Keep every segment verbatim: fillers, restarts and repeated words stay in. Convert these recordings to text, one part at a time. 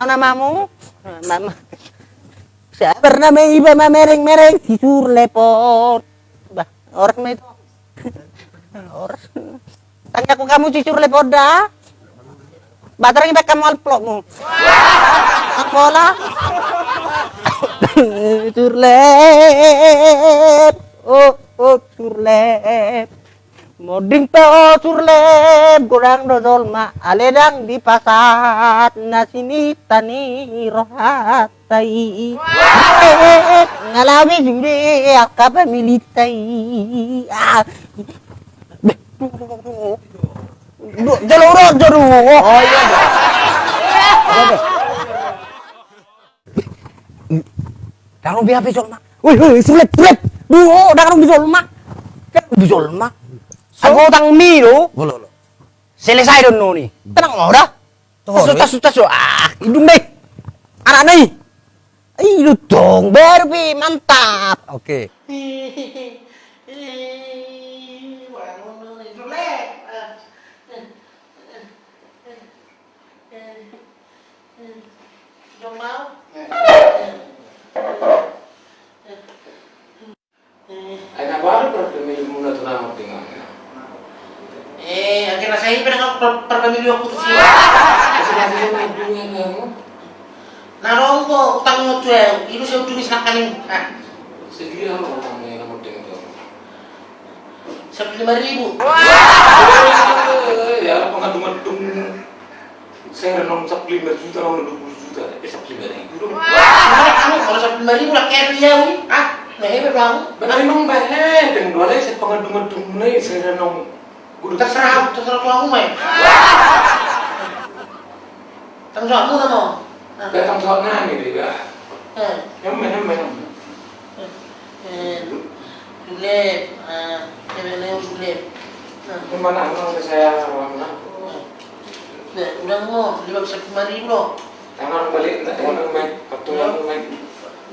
Ana mamu. Mama. Sabar nama iba mamereng-mereng si Surlep on. Bah, orang ma itu. Orang. Tanya aku kamu si Surlep on da. Batarang iba kamu alplokmu. Bola. Surlep. Oh, oh, Surlep. Monding pe ho Surlep, godang do jolma, ale ndang dipasahat na sinita ni rohanta i. Nga laho be sude angka pamilinta i. Ah. Jolo urut, jolo. Oh, iya. Ndang ro be hape jolma. Woi, woi, Surlep, Surlep. Duh, ndang ro be jolma. Ndang ro be jolma. Ago utangmi do. Olo, olo. Selesai do annon i. Tenang ma ho da. Tasu, tasu, tasu. Ah, indung be. Anakna i. Ih, lu tong baru be, mantap. Oke. Ai na baru parpamilion muna tu nama tinggal. Eh, akhirna saya pernah per perpamilion aku tu sini. Masih masih sama dunia kamu. Na ro do utang tu ya, itu saya udah bisa kaning. Ah. Sedia lo utangnya kamu dengan kamu. Seratus lima ribu. Ya, pengadung-adung. Saya renong seratus lima juta, renong dua puluh juta, eh, seratus lima ribu dong. Wah, kamu kalau seratus lima ribu lah kayak dia, wi. Ah, nah, hebat kamu. Benar, renong bahe, dengan dua lagi saya pengadung-adung mulai, saya renong. Terserah, terserah kamu, mai. Tanggung jawabmu sama. Nah. Tanggung jawab nami dia. Eh. Yang mana, yang mana? Eh, Surlep, ah, cewek Leo Surlep. Nah. Yang mana, yang mana saya, yang mana? Nah. Nah, udah mau, lima belas kemarin lo. Tangan balik, enggak, tangan balik. Patungan balik.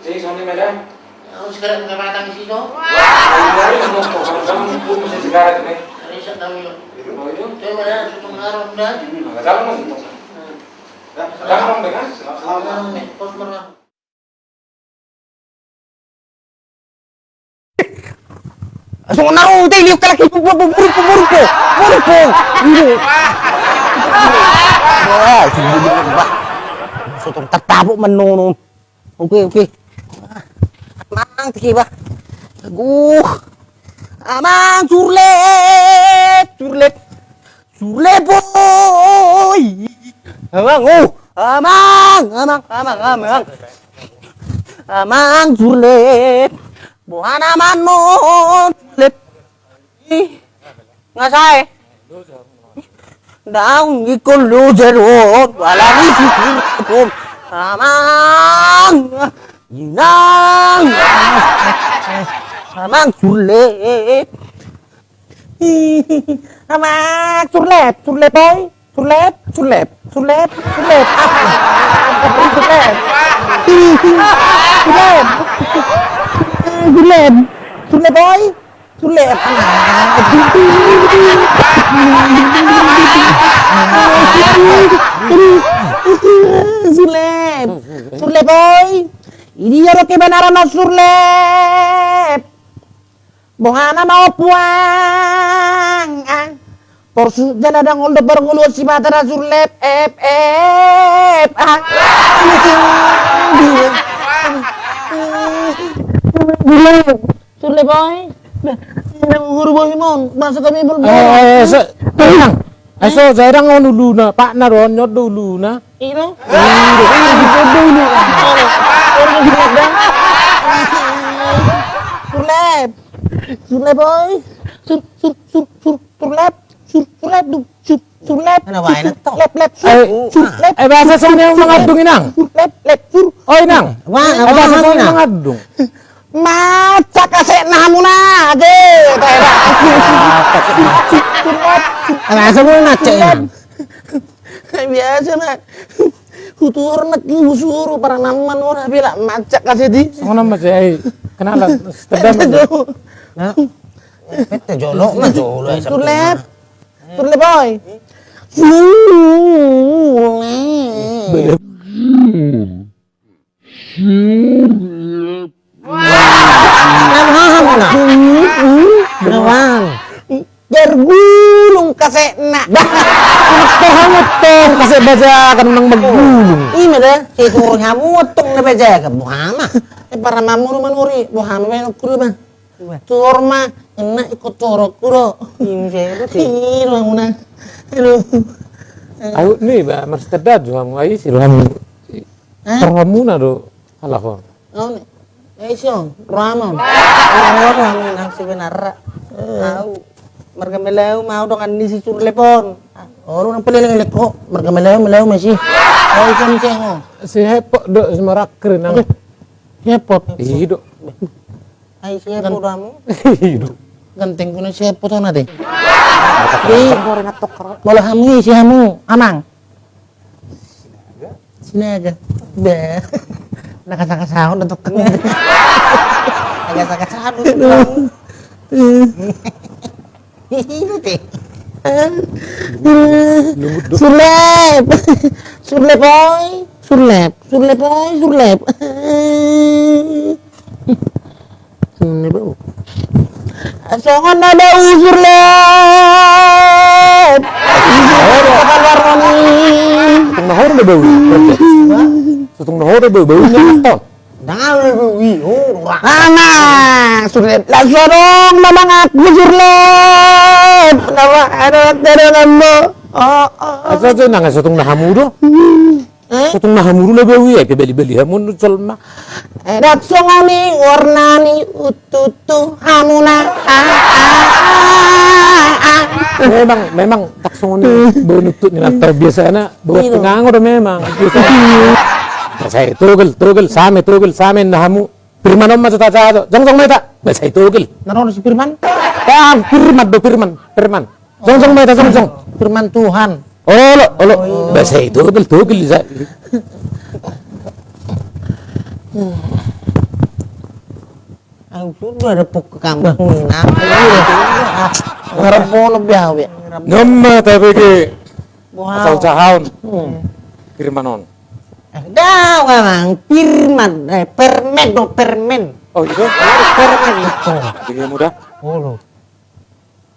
Jadi, soalnya, madam. Aku sekarang nggak matang sih, dong. Wah, ini mau kok, kamu pun masih sekarang, nih. Ada siap tahu, lo. Oh, iya? Coba, madam, sudah ngarang, dah. Hmm, nggak tahu, Mas. Hmm. Dah, ngarang, deh, kan? Ngarang, nih. Pos, pernah. Songon na ro ute, liuk kalak i, buru, buru, buru, buru, buru. Wah, sini, sini, bah. Sotung tatapuk manonon. Oke, oke. Amang, tiki, bah. Aguh. Amang, Surlep, Surlep. Surlep, oi! Amang, oh! Amang, amang, amang, amang. Amang, Surlep. Boha nama annon, Surlep. Ih, nga sae. Daun ikon lo jaron, walani sikun. Amang, inang. Amang, Surlep. Amang, Surlep, Surlep, oi. Surlep, Surlep, Surlep, Surlep. Surlep. Surlep. Surlep, oi. Surlep. Surlep. Surlep, oi. Idia do kebenaran on, Surlep. Boha nama ompuang, ah. Porsuk jala dangol do parngoluon si Batara, Surlep, ep, ep, ah. Surlep, Surlep, oi. Guru bohim on, masa kami belum. Eh, se-, tenang. Ai so, jarang on uluna, patna do on, nyot do uluna. Iro? Iro, iro, iro, iro. Surlep. Surlep, oi. Sur, sur, sur, sur, Surlep. Sur, Surlep, du, sur, Surlep. Ana wae na to. Lep, lep, sur, eh, sur, lep. Eh, bahasa songon dia mangadung, Inang. Sur, lep, lep, sur. Oh, Inang. Wah, eh, bahasa songon dia mangadung. Macak ase na hamuna, age. Biasa muna cek. Biasa na. Hutuhor na ki husuru para naman ora bila macak ase di. Songon nama cek ai. Kenala. Nah. Pete jolo ma jolo. Turlep. Turlep boy. Turlep. Boha ma antong, kasek bajakan nang manggulung. Ima da, sai tor hamu antong na bajakan, boha ma. Eh, para mamuru manuri, boha ma baen kuru ma. Tor ma, ena iko tor kuro. Ima sai ro. Iro hamu na. Aduh. Au ni ba, mars tedad jo hamu, ai si ro hamu. Hah? Tor hamu na do, halak on. Au ni. Eh, sio, ramon. Ramon, ramon, nang sebenarna. Eh. Au. Marga Malau, mau dongan ni si Surlep on. Olo, nang peleleng lek ko. Marga Malau, Malau masih. Oh, ikan ceng, oh. Si Hepot do, si Marakri, nang. Oke. Si Hepot. Ido. Ai, si Hepot do hamu. Ido. Ganteng kuna si Hepot on ate. Di. Molo hamu i, si hamu, amang. Sinaga. Bah. Na kasa-kasahon na tukang. Na kasa-kasahon na tukang. Itu te. Surlep. Surlep oi. Surlep. Surlep oi, Surlep. Sini, Bau. Songon na bau Surlep. Keluar kami. Sotung na hor na bau. Sotung na hor na bau, bau na betul. Nah, bau i, oh, ora. Ana, Surlep. Lah, sorong na mangaku Surlep. Nama ada ada ngambo. Oh, oh. Asa tu nang sotung na hamu do. Eh? Sotung na hamu do na bau i, ai pe bali-bali hamu on jolma. Eh, dang songon i warna ni ututu hamuna. Ah, ah, ah, ah. Memang, memang dang songon i bau ni ututu ni mantau biasana, bau pingango do memang. Biasana. Sai togel, togel, same, togel, same na hamu. Firman on ma jo tajaha jo. Jongjong ma hita. Bah, sai togel. Na ro si Firman? Bah, Firman do, Firman. Firman. Jongjong ma hita, jongjong. Firman Tuhan. Olo, olo. Oh, iya. Bah, sai togel, togel, sa. Au sudah ada pok ke kampung ini. Ngarap mau lebih awe. Nama tapi ke. Wah. Asal jahaon. Hmm. Firman on. Eh, dang, Amang. Firman, eh, permen do, permen. Oh, gitu? Permen itu. Jadi mudah. Olo.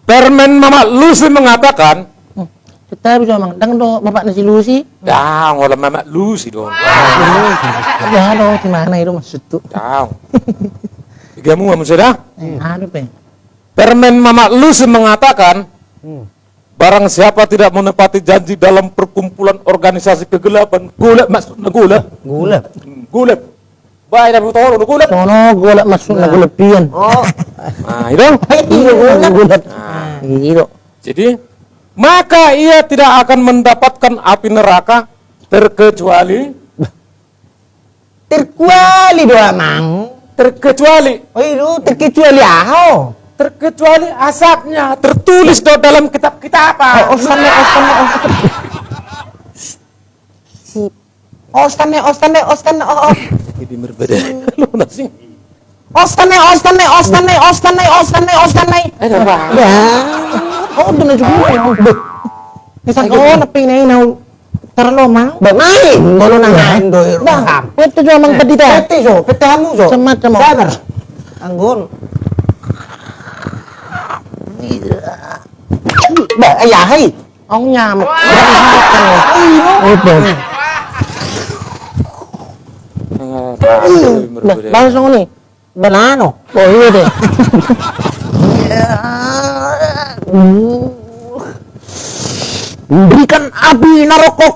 Permen Mamak Lusi mengatakan. Hmm. Kita bisa, Amang. Dang do bapakna si Lusi. Dang, olo Mamak Lusi do. Ada do, di mana itu maksud tu? Dang. Tiga mu, Amang, sudah? Eh, anu pe. Permen Mamak Lusi mengatakan, hmm. Barang siapa tidak menepati janji dalam perkumpulan organisasi kegelapan, golap maksudna, golap. Golap. Hmm, golap. Baik, dah betul, golap. Sono golap maksudna, golap pian. Oh. Nah, itu. Iya, golap. Golap. Nah. Iya. Jadi, maka ia tidak akan mendapatkan api neraka terkecuali Terkecuali do, Amang. Terkecuali. Oh, iya, terkecuali aho. Terkecuali asapnya tertulis do dalam kitab-kitab apa? Oh, ostan ne, ostan ne, ostan ne. Sip. Ostan ne, ostan ne, ostan ne, oh, oh. Jadi berbeda. Lu nasi. Ostan ne, ostan ne, ostan ne, ostan ne, ostan ne, ostan ne. Eh, apa? Ya. Oh, udah maju. Duh. Ini tak kau nepi ini, nau. Tarlo, Mang. Ba, main, molo na main do. Nah, pete jo, Mang, pete ta. Pete jo, pete hamu jo. Semat jo, Mang. Sabar. Anggun. Ba, ya, hai. Ong nyamuk. Apa? Ba, ba, songon i. Banano. Oh, iya deh. Berikan api narokok.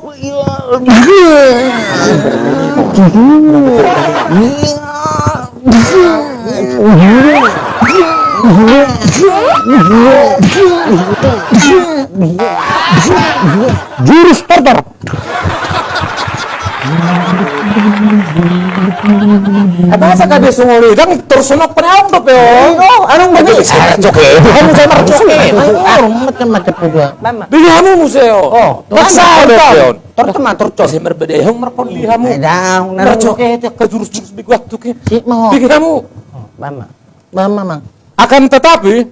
Jurus tortor. Apa asa kade songoli, dang torsonok pada aung dope o. Anu, anu, bisa marcoke. Kamu bisa marcoke. Ayo, macam-macam kedua. Bini hamu muse o. Oh, paksa dope on. Tortor ma, tortor. Saya merbeda, yang merpon di hamu. Marcoke, itu ke jurus-jurus bego waktu ke. Bini hamu. Mama. Mama, Mang. Akan tetapi,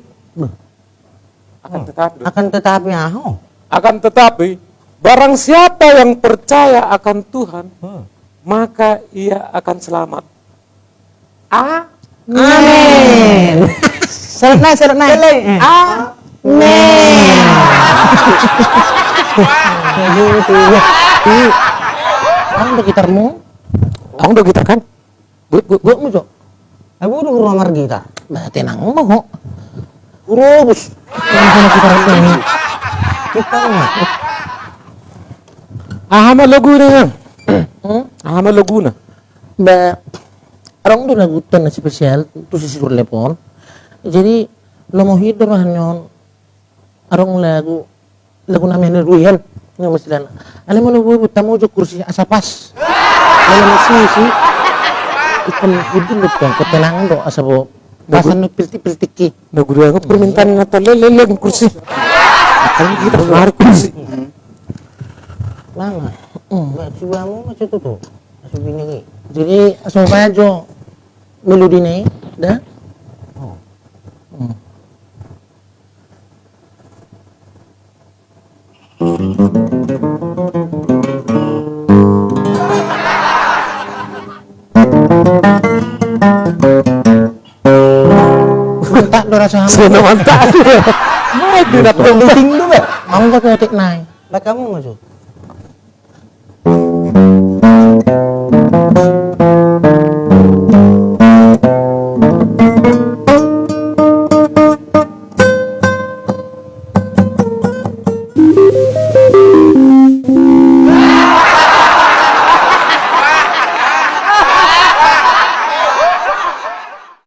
Akan tetapi. Akan tetapi, aho. Akan tetapi, barang siapa yang percaya akan Tuhan, hmm, maka ia akan selamat. A-, amin. Selesai, selesai. Selesai. Eh. Amin. Aduh, tuh. Ih. Adong do gitarmu? Adong do gitar kan? Gue, gue, gue mau, Cok. Aku udah rumah margitar. Bah, tenang mau, ho. Urobus. Tenang sama gitar ini. Kita mah. Aha ma laguna, Jang? Hmm? Aha ma laguna? Bah, adong do lagu na spesial tu si Surlepon. Jadi, lomo hidor hanya on. Adong lagu, lagu na mena duian, nga mastilana. Alai molo boi, boi tamu jo kursi asa pas. Alai masih si. Ikon hidin do tong, ketenangan do asa bo. Lagu pasan do piltik-piltik ki. Lagu dia, aku permintaan Natal, lele, lele, kursi. Akan kita harus kursi. Mama, hmm, buat jiwamu macam itu tuh. Masuk bini ki. Jadi, asa bajo melodi ni, dah. Oh. Hmm. Mantap do rasa. Sudah mantap. Wah, tidak penting do, Bang. Mau kau ketik naik. Bak kamu masuk.